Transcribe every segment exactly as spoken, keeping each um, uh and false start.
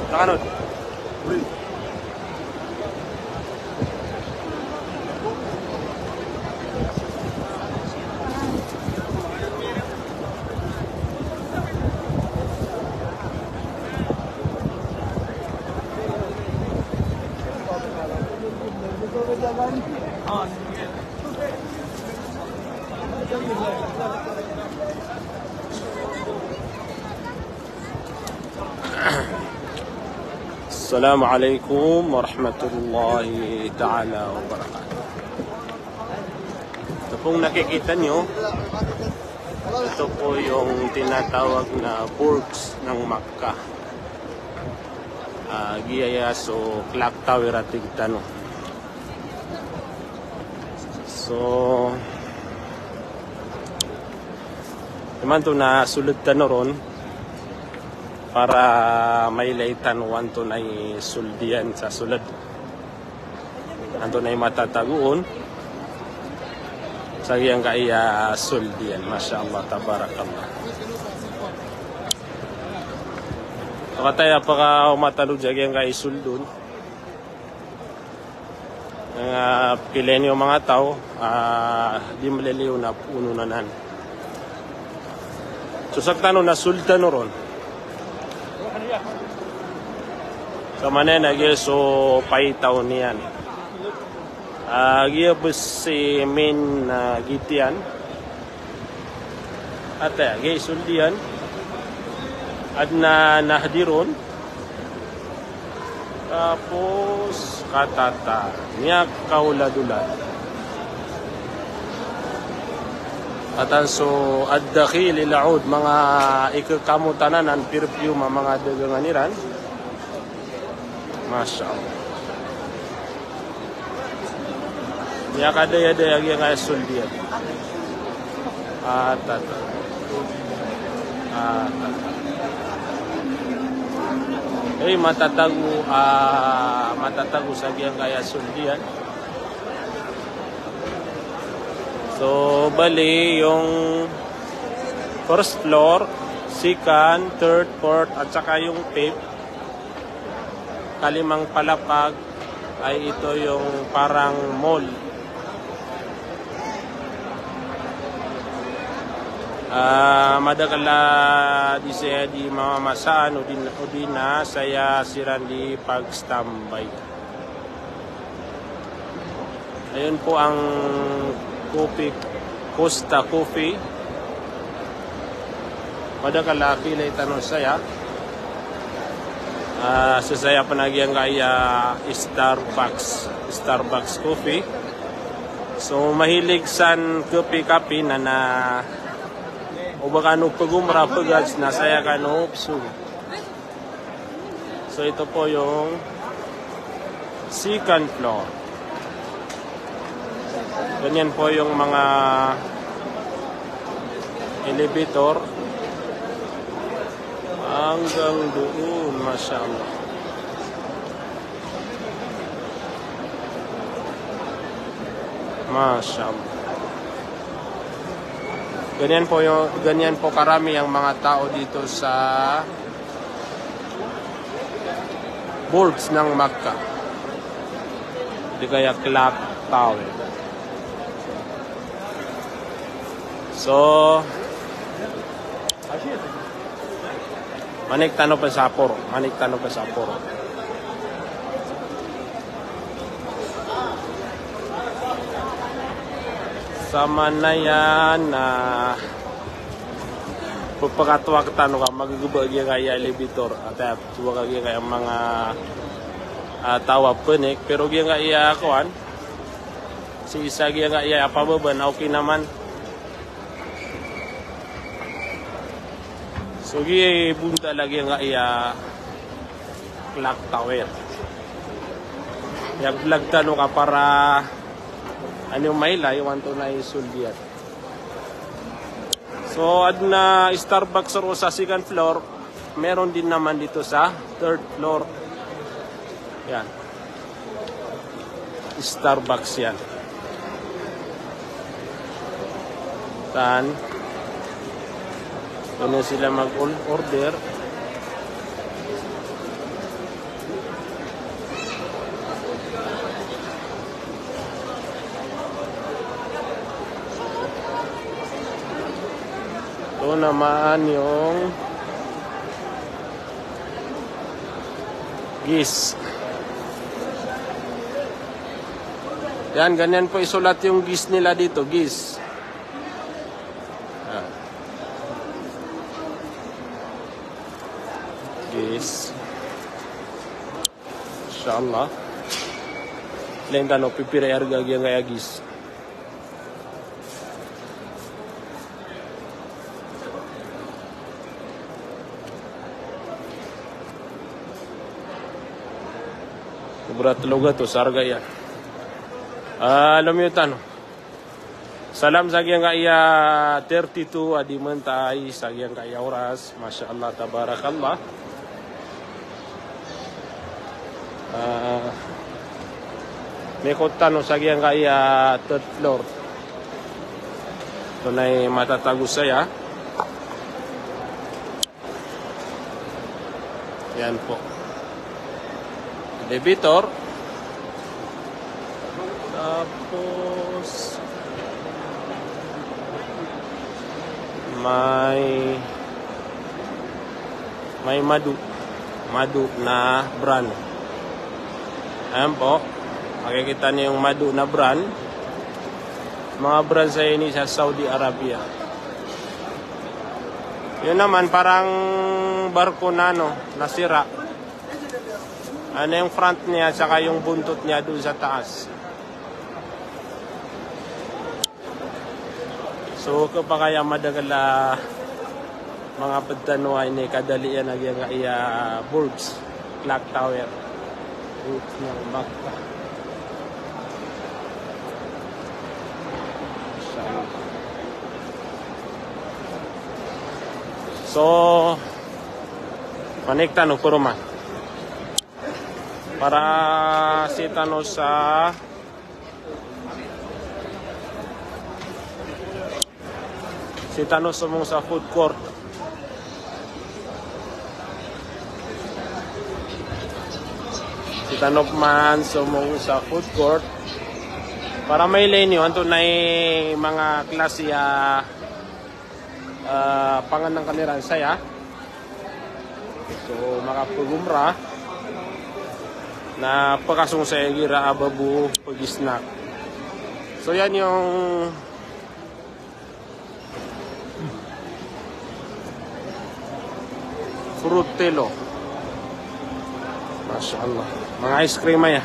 Tanganod. Assalamu alaikum warahmatullahi taala wabarakatuh. Ito pong nakikita nyo, ito po yung tinatawag na Burj ng Makkah. Ah, giya so clock tower a tig tano. So, imanto na sold tano ron para mailay tano antonaa i sold iyan sa sold. Antonaa i matatago on sa giyangkaya sold iyan. Masha Allah, tabarakallah. Kataya pakaoma tano sa giyangkaya sold on. Nga pila iyo manga taw, ah, di maliliyo na onon anan. So, saktano na sold tano ron. Sa manaya na giya so paitaw niyan. Ah, giya bes i main, ah, gate iyan. Ata, giya i sold iyan. Adn a nahdi ron. Tapos, katata, miyakaolad-olad. Atan so ad-dakhil lil 'ud, manga ikakamotan anan, perfume a manga dagangan iran. Masha Allah. Miyakadayadaya giyangkaya sold iyan. Ata, ata. Ata. Ey, matatago, ah, matatago sa giyangkaya sold iyan. So, bali, yung first floor, second, third, fourth, at saka yung fifth, kalimang palapag ay ito yung parang mall. Ah, madakl a di saya di mamamasaan o di, o di na saya siran di pag-standby. Ayun po ang Coffee, Costa Coffee. Madakl a kilay tano saya. Ah, so saya pn a giyangkaya Starbucks, Starbucks Coffee. So, mahilig san kape-kape na na o ba kano pagomra pagad na saya kano psog. So, ito po yung second floor. Ganyan po yung mga elevator. Hanggang doon, masha Allah. Masha Allah. Ganyan po yung, ganyan po karami ang mga tao dito sa Burj ng Makkah. Di kaya clock tower. So, manik tano pn sa poro, manik tano pn sa poro. Sa manaya na pphakatowag tano ka magagba giyangkaya elevator, ata so ba ka giyangkaya manga, ah, taw a pnik, pero giyangkaya kowan, sii sa giyangkaya a pababa na okay naman. So, giyai bontal a giyangkaya clock tower. Aya vlog tano ka para anda mailay o antonaa i sold iyan. So, adn a Starbucks roo sa second floor, meron din naman dito sa third floor. Yan. Starbucks yan. Tan. Doon na sila mag-order. Naman yung gis. Yan, ganyan po isulat yung gis nila dito, gis. Ah. Gis. Insha Allah. Lenda no pipira arga giyangkaya gis. Sobra tlo gatos sa arga iyan. Ah, lomiyot tano. Salam sa giyangkaya thirty-two a di mentay sa giyangkaya oras. Masha Allah, tabarakallah. Ah, mikot tano sa giyangkaya third floor. Tonaa i matatago saya. Yan po. Elevator. Tapos, may, may mado. Mado na brand. Ayan po. Makikita niyo yung mado na brand. Mga brand sa ini sa Saudi Arabia. Yun naman, parang barko na, ano, nasira. Ano yung front niya, saka yung buntot niya doon sa taas. So, kapakay a madakel a manga ped tano a inikadali iyan a giyangkaya Burj, Clock Tower. Burj ng Makkah. So, panik tano ko roma. Para sii tano sa, sii tano somong sa food court. Sii tano pman somong sa food court. Para mailay niyo antonaa i manga klasi a ah, pangenengken iran saya. So, makapegumrah na pekasong saya igira a ba bo pegisnack. So, yan yung Frutelo. Masha Allah. Manga ice cream aya.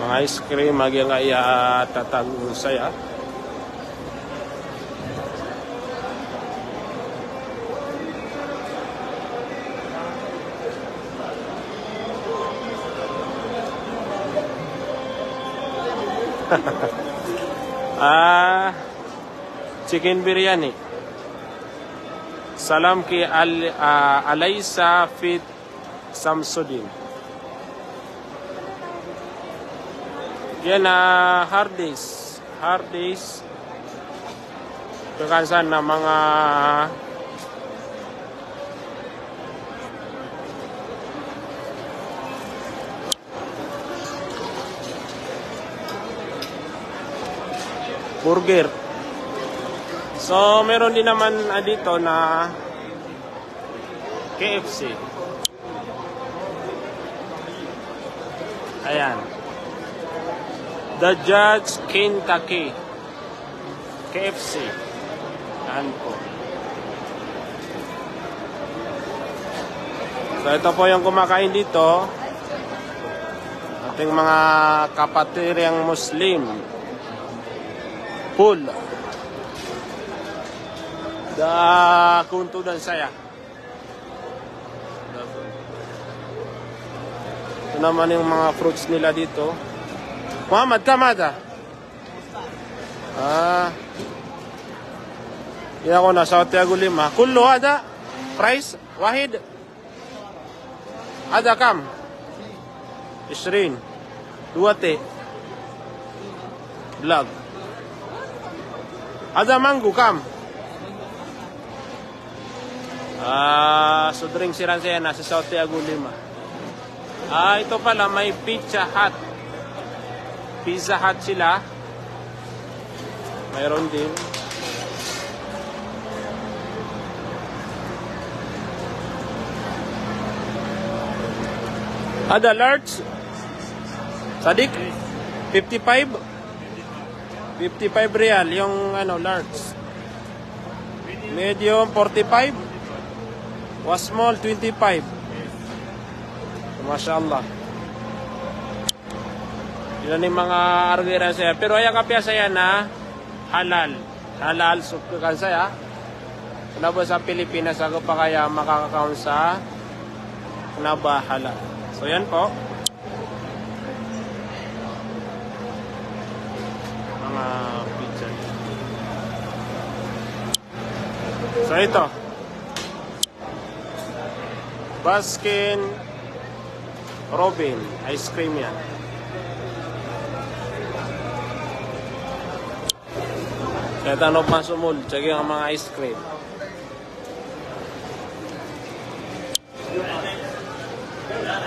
Manga ice cream a giyangkaya tatago saya. Ah, chicken biryani. Salam ki Al-, ah, Alaysa Fit Samsudin. Giya na Hardee's. Hardee's. Kakan san na manga burger. So, meron din naman, ah, dito na K F C. Ayan. The Judge Kentucky. K F C. Ayan po. So, ito po yung kumakain dito. Ating mga kapatiryang Muslim. Full. Da kuntudan saya. Ito naman yung mga fruits nila dito. Muhammad, kam hada? Ah. Iya ko na, sawa tiyago lima. Kullu hada? Price? Wahid? Hada kam? Ishrin. Dowa ti. Blag. Hada mango kam? Ah, so drink siran saya na sa sawa tiyago lima. Ah, ito pala, may Pizza Hut. Pizza Hut sila. Mayroon din. Ada large. Sadiq? Fifty-five? Fifty-five riyal yung, ano, large. Medium, forty-five. Wa small, twenty-five. Masha Allah. Giyanan i manga arga iran saya. Pero aya kapiya saya na halal. Halal, so, kan saya. Kna ba sa Pilipinas, ago pa kaya makakakaon sa kna ba halal. So, yan po. Manga pizza. So, ito. Baskin Robin ice cream yan. Kaya tano pa so mall, checking ang mga ice cream.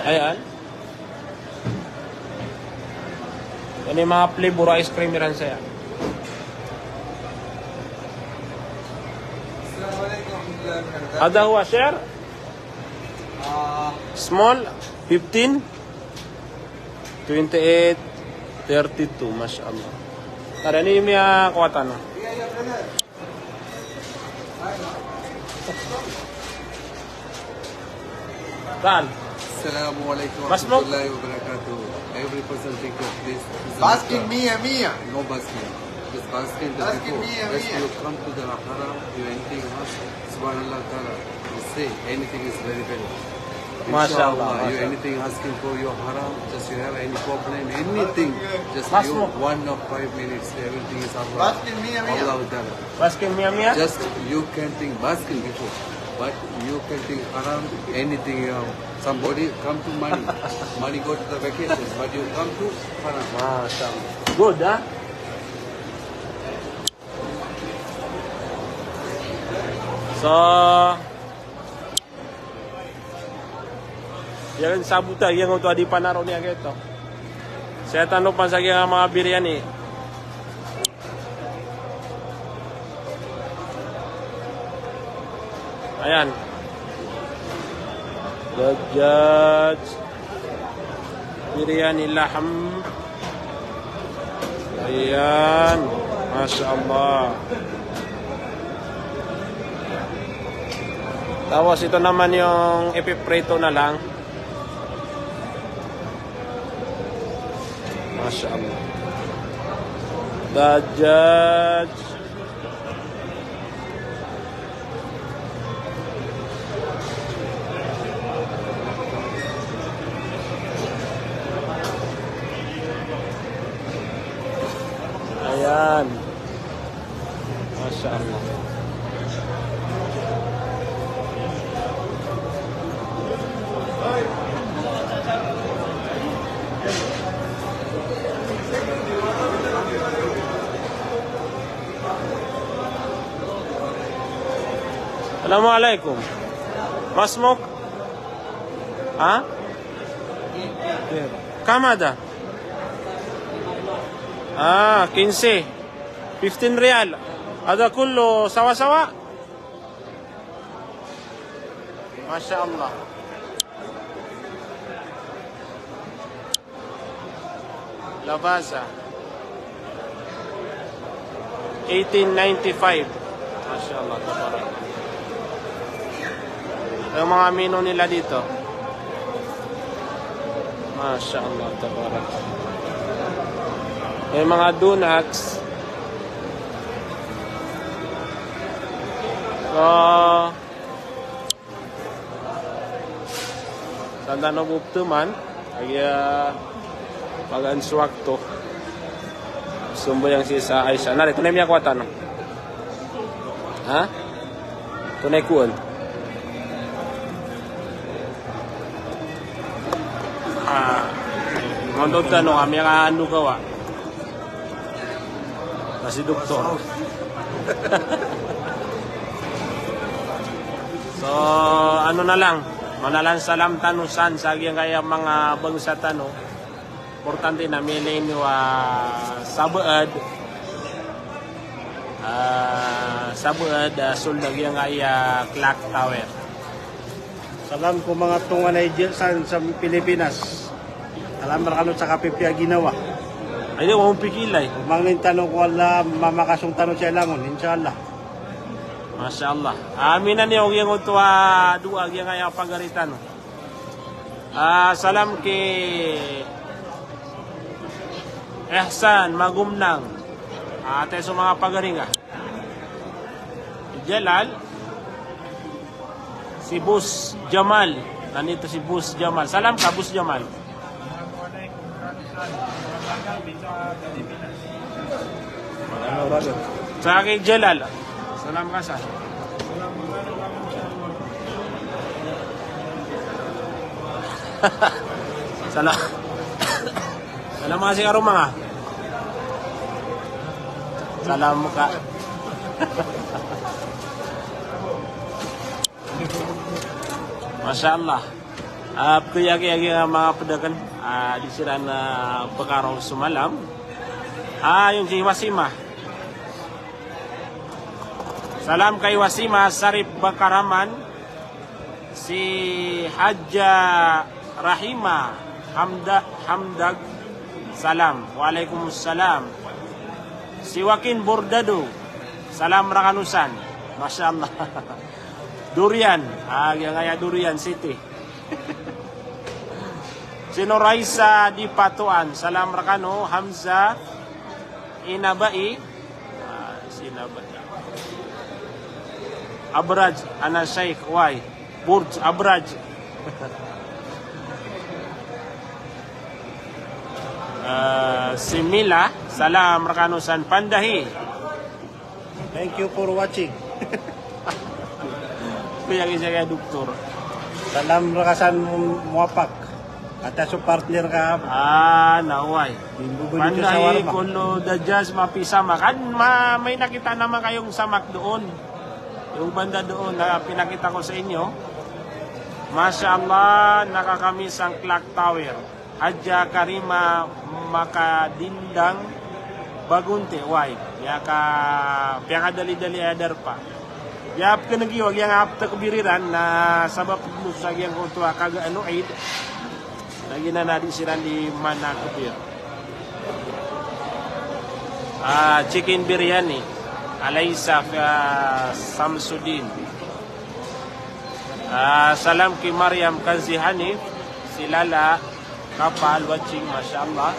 Ayan. Ini mga flavor ice cream iran saya. Ada huwa, sir? Ah. Small, fifteen, twenty-eight, thirty-two, masha Allah. Tara, ini miya kuwatan, no? Tal. Assalamu alaikum warahmatullahi wabarakatuh. Every person think of this is a Baskin Makkah. Mia, mia. No Baskin. This Baskin, the Baskin people. Mia, mia. You come to the Haram, you anything else. Subhanallah Ta'ala. You say anything is very, very. Masha Allah, inshallah, you masha Allah. Anything asking for your Haram, just you have any problem, anything, just you one or five minutes, everything is Allah. Baskin mia mia. Allah Ta'ala. Baskin mia mia? Just you can think Baskin before, but you can think Haram, anything, you know. Somebody come to money, money go to the vacation, but you come to Haram. Masha Allah. Good, ha? So, iyan sabota, iyan oto a di panaro niyan giyoto. Saya tano pa sa giya manga biryani. Ayan. Dajjaj. Biryani laham. Ayan. Masha Allah. Tapos ito naman yung ipiprito na lang. Masha Allah. Dajjaj. Ayan. Masha Allah. Assalamu alaikum. Ma smok? Ha? Kam hada? Ah, kinse. Fifteen riyal. Hada kullu sawa-sawa? Masha Allah. Labaza. Eighteen ninety-five. Masha Allah, tabarak. Yung mga menu nila dito. Masha Allah, tabarak. May mga donuts. So, Sanda no buptuman, aya pagaan so wakto. Sombayang sii sa Aisha. Nari, tonay miyakowa tano. Ha? Tonay kowan. Ah, ngondo tano kami ka ano kawa. Kasi doktor. So, ano na lang, manalan salam tano san sa giyangkaya manga bangsa tano. Importante na miyalay niyo a sabaad. Ah, sabaad, ah, sold a giyangkaya clock tower. Salam ko manga tonganay dn sa, sa Pilipinas. Salam rkano sa kapipiya ginawa. Ay, di, wala akong pikilay. Mangnin tano ko Allah, mamakasong tano sa langon, insha Allah. Masha Allah. Aminan iyo, giyangkoto a doa, giyangkaya pagari tano. Ah, salam ki Ihsan Magumnang. Ah, ati so manga pagari nga. Jalal. Si Boss Jamal. Nandito si Boss Jamal. Salam ka, Boss Jamal. Sa ki Jalal. Salam ka sa. Salam. Salam ka sa karoma nga. Salam ka. Masha Allah. Ah, pkiyagiyagi a manga pd akn, ah, di siran, ah, pkaraw so malam. Ah, iyan si Wasima. Salam kay Wasima Sarip Bakaraman, si Hadja Rahima Hamda-, Hamdag. Salam. Waalaikumsalam. Si Joaquin Bordado. Salam rkano san. Masha Allah. Durian. Ah, giyangkaya Durian City. Si Noraisa Dipatoan, salam rkano, Hamza Inabai. Ah, si Inabai. Abraj, ana Sheikh, why? Burj Abraj. Ah, si Mila, salam rkano san Pandahi. Thank you for watching. Kuya, isa kaya doktor. Salam rka san Muwapak. Ati so partner ka. Ah, naway. Bimbo bimbo sa Pandahi, shawarma. Kolo Dajas, mapi samak. Kan, ma-, may nakita naman kayong samak doon. Yung banda doon na pinakita ko sa inyo. Masha Allah, nakakamiss ang clock tower. Hadja Karima Makadindang Bagunte, why? Aya ka piyakadali-dali aya darpa. Aya pknegi o giyangkaya ptakbir iran na sabap sa giyangkoto a kagaan o Eid. Na giyanan a di siran di manakbir. Ah, chicken biryani. Alaysa, ah, Samsudin. Ah, salam ki Mariam Kanzi Hanif, si Lala Kapal watching, masha Allah.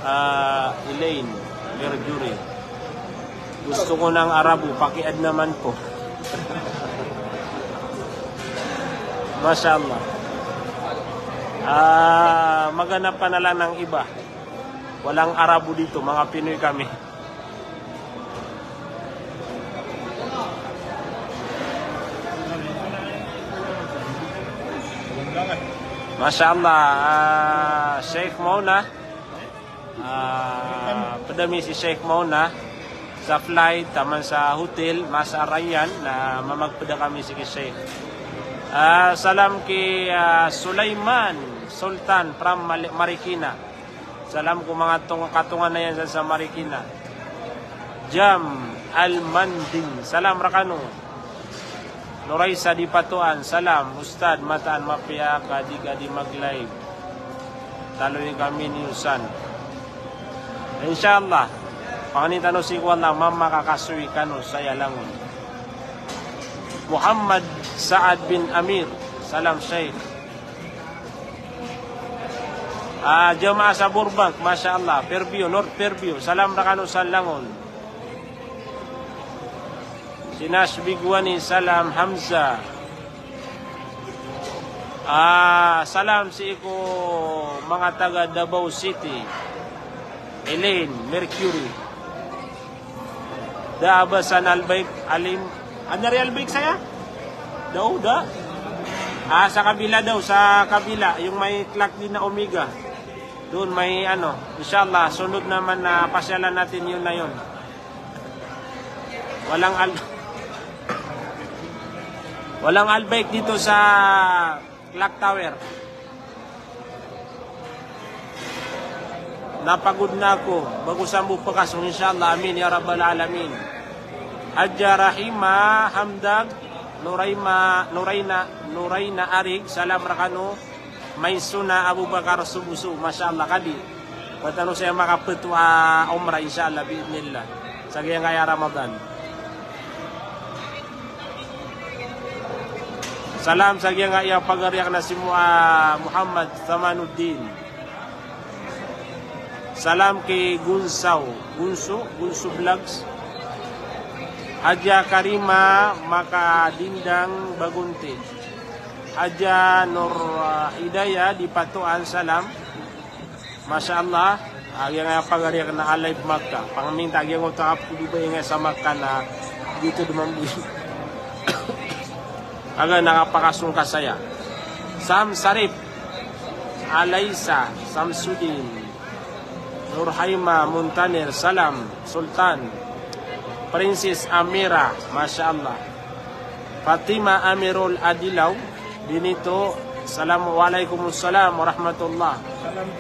Ah, Elaine Mercury. Gusto ko ng Arabo, paki-add naman po. Masha Allah. Ah, maghanap ka na lang ng iba. Walang Arabo dito, mga Pinoy kami. Masha Allah, ah, Sheikh Mauna. Ah, pd ami si Sheikh Mauna sa flight, taman sa hotel, Mas Arayan, na mamagpda kami si ki Sheikh. Ah, salam ki, ah, Sulaiman Sultan from Mali-, Marikina. Salam ko manga tong-, katonganay iyan sa, sa Marikina. Jam Almandin, salam rkano. Noraisa Dipatoan, salam. Ustad, mataan mapiya ka di ka di mag-live. Taloy kami niyo san. Insha Allah, pangnin tano sii ko Allah, mamakakasoy kano saya langon. Muhammad Saad bin Amir, salam Sheikh. Ah, jamaah sa Burbank, masha Allah. Fairview, North Fairview. Salam rkano sa langon. Si Nash Bigwani, salam Hamza. Ah, salam sii ko manga taga Davao City. Elaine Mercury. Da a ba san Albaik, Alim. Ano ri Albaik saya? Daw, da? Ah, sa kabila daw, sa kabila, yung may clock din na Omega. Doon may ano, inshallah, sunod naman na pasyalan natin yun na yun. Walang Al-, walang Albaik dito sa Clock Tower. Napagod na ako, bago sambo pekasong, insha Allah. Amin ya rabbal alamin. Hadja Rahima Hamdag, Nuraima, Nuraina, Nuraina Arig, salam rekano. Maisuna Abubakar Subusu, masha Allah, kadi. Ba tano saya makapeto a umrah, insha Allah, bi'idhnillah. Sa giyangkaya Ramadan. Salam sa giyangkaya pagari akn a si Mu-, ah, Muhammad Samanuddin. Salam ki Gunsaw, Gunso, Gunso Vlogs. Hadja Karima Makadindang Bagunti. Hadja Nur, ah, Hidayah di Patoan, salam. Masha Allah, ah, giyangkaya pagari akn a live Makkah. Pangminta giyangkoto a kapkobabaya ingka sa Makkah na giyoto dn mambo i. Ago na kapakasong ka saya. Sam Sarip, Alaisa, Samsudin, Nurhaima, Muntanir, salam, Sultan, Princess Amira, masha Allah. Fatima Amirul Adilaw, Benito, salam, waalaikumsalam warahmatullah.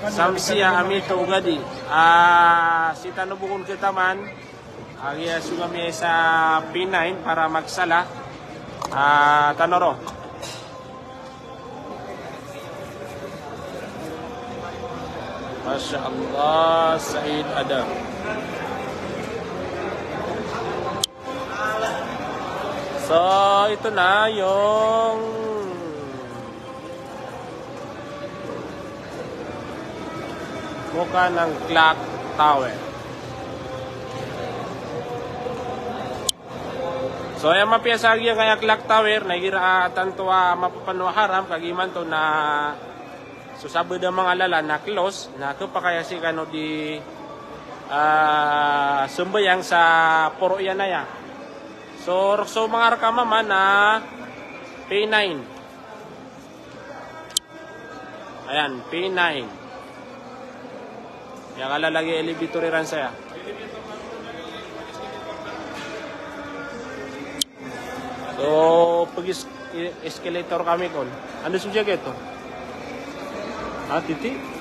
Samsia Amito Gadi, ah, sii tano bo kon khataman, a giya so kami sa P nine para magsala, ah, tano ron. Masha Allah, Said Adam. So, ito na yung mukha ng clock tower. So, aya mapiya sa giyangkaya clock tower, na igira, ah, tanto a mapapano a haram, kagiya imanto na so sabaad a manga lalan na close, na khapakay a sii kano di, ah, sambayang sa poro iyan aya. So, rk-, so manga rk a mama na P nine. Ayan, P nine. Aya kala lagi elevator iran saya. So, pag-es-, e-, escalator kami kon. Anda so jacket to? Ah, titi?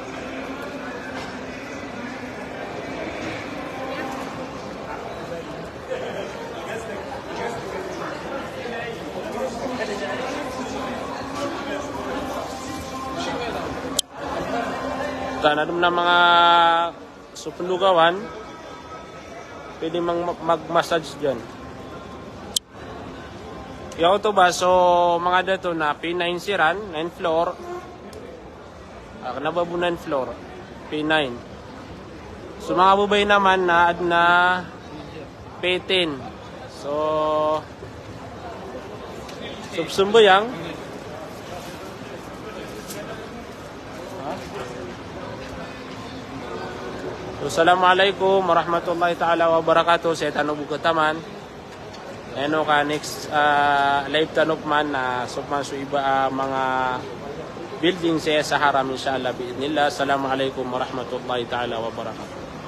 Tan, adn a manga so Pendokawan, pwede mang-, mag-massage diyan. Aya oto ba, so manga dato na P nine siran, nine floor. Ah, kna ba bo nine floor, P nine. So manga babay naman na adn a P ten. So, so psambayang. So, assalamualaikum warahmatullahi taala wabarakatuh. Sii tano bo khataman. Ino ka next, ah, live tano pman na so pman so iba, ah, manga building sii sa haram, insha Allah, bi'idhnillah. Assalamualaikum warahmatullahi taala wabarakatuh.